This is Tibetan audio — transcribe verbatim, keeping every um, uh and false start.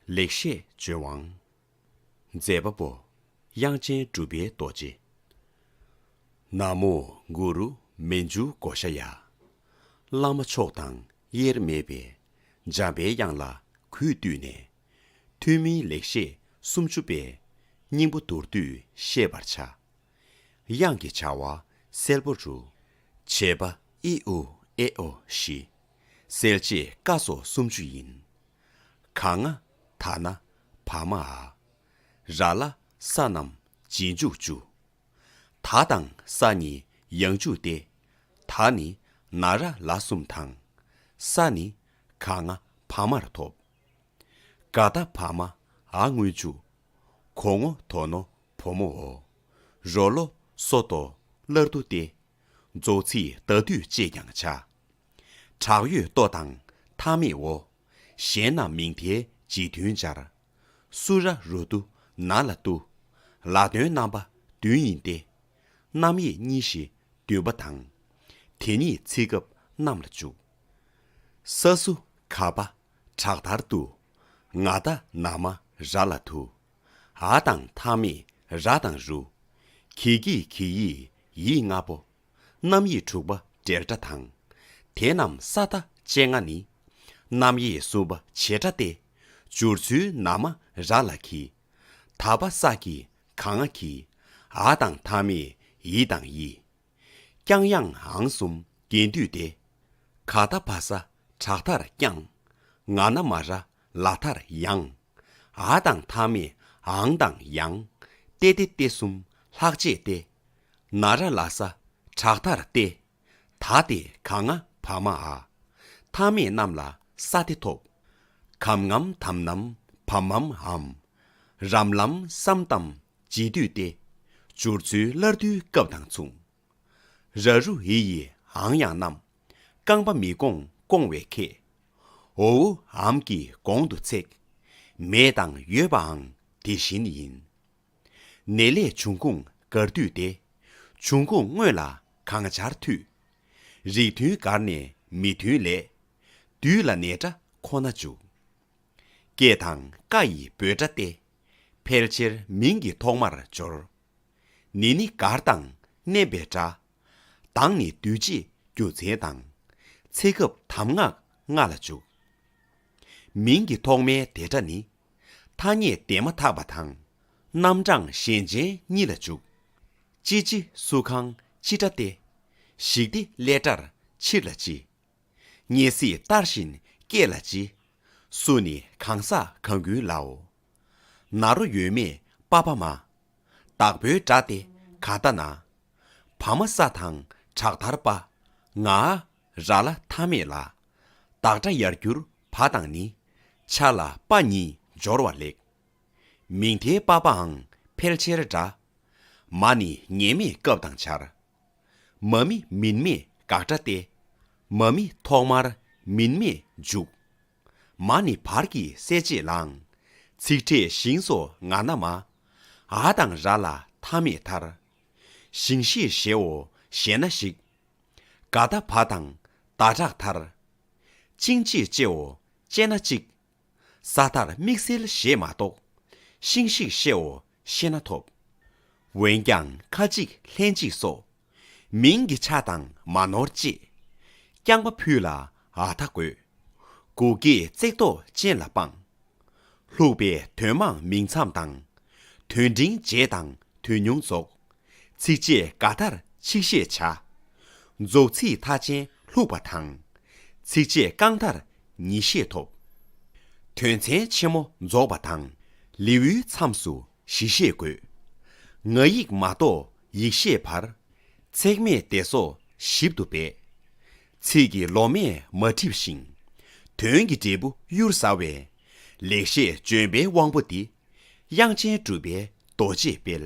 ལེགས་བཤད་ལྗོན་དབང་། མཛད་པ་པོ། དབྱངས་ཅན་གྲུབ་པའི་རྡོ་རྗེ། ན་མོ་གུ་རུ་མཉྫུ་ཤཱཀྱ། བླ་མ་མཆོག་དང་དབྱེར་མེད་པའི། འཇམ་པའི་དབྱངས་ལ་གུས་བཏུད་ནས། ཐོན་མིའི་ལེགས་བཤད་སུམ་ཅུ་པའི། སྙིང་པོ་མདོར་བསྡུས་བཤད་པར་བྱ། དབྱངས་ཀྱི་བྱ་བ་གསལ་པོ་རུ། བྱེད་པ་ཨི་ཨུ་ཨེ་ཨོ་བཞི། གསལ་བྱེད་ཀ་སོགས་སུམ་ཅུ་ཡིན། ག་ང་ད་ན་བ་མ་འ། ར་ལ་ས་རྣམས་རྗེས་འཇུག་བཅུ། ད་དང་ས་གཉིས་ཡང་འཇུག་སྟེ། ད་ནི་ན་ར་ལ་གསུམ་དང་། ས་ནི་ག་ང་བ་མར་ཐོབ། ག་ད་བ་མ་འ་སྔོན་འཇུག་གོ་ངོ་དོ་ནོ་བོ་མོ་འོ། རོ་ལོ་སོ་ཏོ་སླར་བསྡུ་སྟེ། རྫོགས་ཚིག་ཟླ་སྡུད་ཅེས་ཀྱང་བྱ། དྲག་ཡོད་ཏོ་དང་མཐའ་མེད་འོ། གཞན་རྣམས་མིང་མཐའི་རྗེས་མཐུན་སྦྱར། སུ་ར་རུ་ཏུ་ན་ལ་ཏུ། ལ་དོན་རྣམ་པ་བདུན་ཡིན་ཏེ། རྣམ་དབྱེ་གཉིས་བཞི་བདུན་པ་དང་། དེ་ཉིད་ཚེ་སྐབས་རྣམས་ལ་འཇུག། ས་སུ་ག་པ་དྲག་མཐར་ཏུ། ང་ད་ན་མ་ར་ལ་དུ། འ་དང་མཐའ་མེད་ར་དང་རུ། གི་གི་གི་ཡི་ཡི་ལྔ་པོ། རྣམ་དབྱེ་དྲུག་པ་འབྲེལ་སྒྲ་དང་། དེ་རྣམས་ས་མཐའ་ཅན་ལྔ་ནི། རྣམ་དབྱེ་གསུམ་པ་བྱེད་སྒྲ་སྟེ། སྦྱོར་ཚུལ་ན་མ་ར་ལ་གི། ད་བ་ས་གི་ག་ང་གི། འ་དང་མཐའ་མེད་འི་དང་ཡི། ཀྱང་ཡང་འང་གསུམ་རྒྱན་སྡུད་དེ། ག་ད་བ་ས་དྲག་མཐར་ཀྱང་། ང་ན་མ་ར་ལ་མཐར་ཡང་། འ་དང་མཐའ་མེད་འང་དང་ཡང་། ཏེ་ཏེ་སྟེ་གསུམ་ལྷག་བཅས་ཏེ། ན་ར་ལ་ས་དྲག་མཐར་ཏེ། ད་སྟེ་ག་ང་བ་མ་འ། མཐའ་མེད་རྣམས་ལ་ས་སྟེ་ཐོབ། གམ་ངམ་དམ་ནམ་བམ་མམ་འམ། རམ་ལམ་སམ་ཏམ་རྗེས་སྡུད་སྟེ། སྦྱོར་ཚུལ་སླར་བསྡུའི་སྐབས་དང་མཚུངས། ར་རུ་འི་ཡི་འང་ཡང་རྣམས། རྐང་པ་མི་སྐོང་སྐོང་བའི་ཁྱད། འོ་འུ་འམ་གྱིས་གོང་དུ་ཚེག། མེད་དང་ཡོད་པའང་དེ་བཞིན་ཡིན། ནས་ལས་འབྱུང་ཁུངས་དགར་སྡུད་དེ། འབྱུང་ཁུངས་དངོས་ལ་གང་སྦྱར་འཐུས། རིགས་མཐུན་དགར་ནས་མི་མཐུན་ལས། བསྡུས་ལ་ནས་སྒྲ་ཁོ་ན་འཇུག། སྐད་དང་ཀ་ཡི་འབོད་སྒྲ་སྟེ། ཕལ་ཆེར་མིང་གི་ཐོག་མར་སྦྱོར། ནི་ནི་དགར་དང་བརྣན་པའི་སྒྲ། དང་ནི་སྡུད་བྱེད་རྒྱུ་མཚན་དང་། ཚེ་སྐབས་གདམས་ངག་ལྔ་ལ་འཇུག། མིང་གི་ཐོག་མའི་དེ་སྒྲ་ནི། ཐ་སྙད་འདས་མ་ཐག་པ་དང་། རྣམ་གྲངས་གཞན་ཅན་གཉིས་ལ་འཇུག། ཅི་ཅི་སུ་གང་ཅི་སྒྲ་སྟེ། ཞིག་སྟེ་སླད་སྒྲར་ཕྱིར་ལ་ཅི། སྙེད་སྲིད་ལྟར་བཞིན་སྐད་ལ་ཅི། སུ་ནི་གང་ཟག་གང་ཀུན་ལའོ། ན་རོ་ཡོད་མེད་པ་བ་མ། བདག་པོའི་སྒྲ་སྟེ་ག་ད་ན། བ་མ་ས་དང་དྲག་མཐར་པ། ང་འ་ར་ལ་མཐའ་མེད་ལ། བདག་སྒྲ་ཡར་གྱུར་བ་དང་ནི། ཆ་ལ་པ་ཉིད་སྦྱོར་བ་ལེགས། མིང་མཐའི་པ་བའང་ཕལ་ཆེར་འདྲ། མ་ནི་ངེས་མེད་སྐབས་དང་སྦྱར། མ་མི་མིན་མེད་དགག་སྒྲ་སྟེ། མ་མི་ཐོག་མར་མིན་མེད་འཇུག། མ་ནི་བར་གྱི་གསལ་བྱེད་ལའང་། ཚིག་ཕྲད་ཞིང་སོགས་ང་ན་མ། འ་དང་ར་ལ་མཐའ་མེད་མཐར། ཞིང་ཞེས་ཞེའོ་ཞེ་ན་ཞིག། ག་ད་བ་དང་ད་དྲག་མཐར། ཅིང་ཅེས་ཅེའོ་ཅེ་ན་ཅིག། ས་མཐར་དམིགས་བསལ་ཞེས་མ་གཏོགས། ཤིང་ཤིག་ཤེའོ་ཤེ་ན་ཐོབ། འོན་ཀྱང་ཁ་ཅིག་ལྷན་ཅིག་སོགས། མིང་གི་ཆ་དང་མ་ནོར་ཅེས། རྐྱང་པ་ཕུད་ལ་འ་ད་དགོས། གུག་སྐྱེས་བརྩེགས་འདོགས་ཅན་ལ་སྤང་། ལྷུག་པའི་དོན་མང་མིང་མཚམས་དང་། དོན་འབྲིང་རྗེས་དང་དོན་ཉུང་རྫོགས། ཚིགས་བཅད་ག་མཐར་ཆིག་ཤད་བྱ། རྫོགས་ཚིག་མཐའ་ཅན་ལྷུག་པ་དང་། ཚིགས་བཅད་རྐང་མཐར་ཉིས་ཤད་ཐོབ། དོན་ཚན་ཆེན་མོ་རྫོགས་པ་དང་། ལེའུའི་མཚམས་སུ་བཞི་ཤད་དགོས། ང་ཡིག་མ་གཏོགས་ཡིག་ཤད་བར། ཚེག་མེད་དེ་སོགས་ཞིབ་ཏུ་སྦས། ཚིག་གི་ལོ་མས་མ་བསྒྲིབས་ཤིང་། དོན་གྱི་འབྲས་བུ་གཡུར་ཟ་བའི། ལེགས་བཤད་ལྗོན་པའི་དབང་པོ་འདི། དབྱངས་ཅན་གྲུབ་པའི་རྡོ་རྗེས་སྤེལ།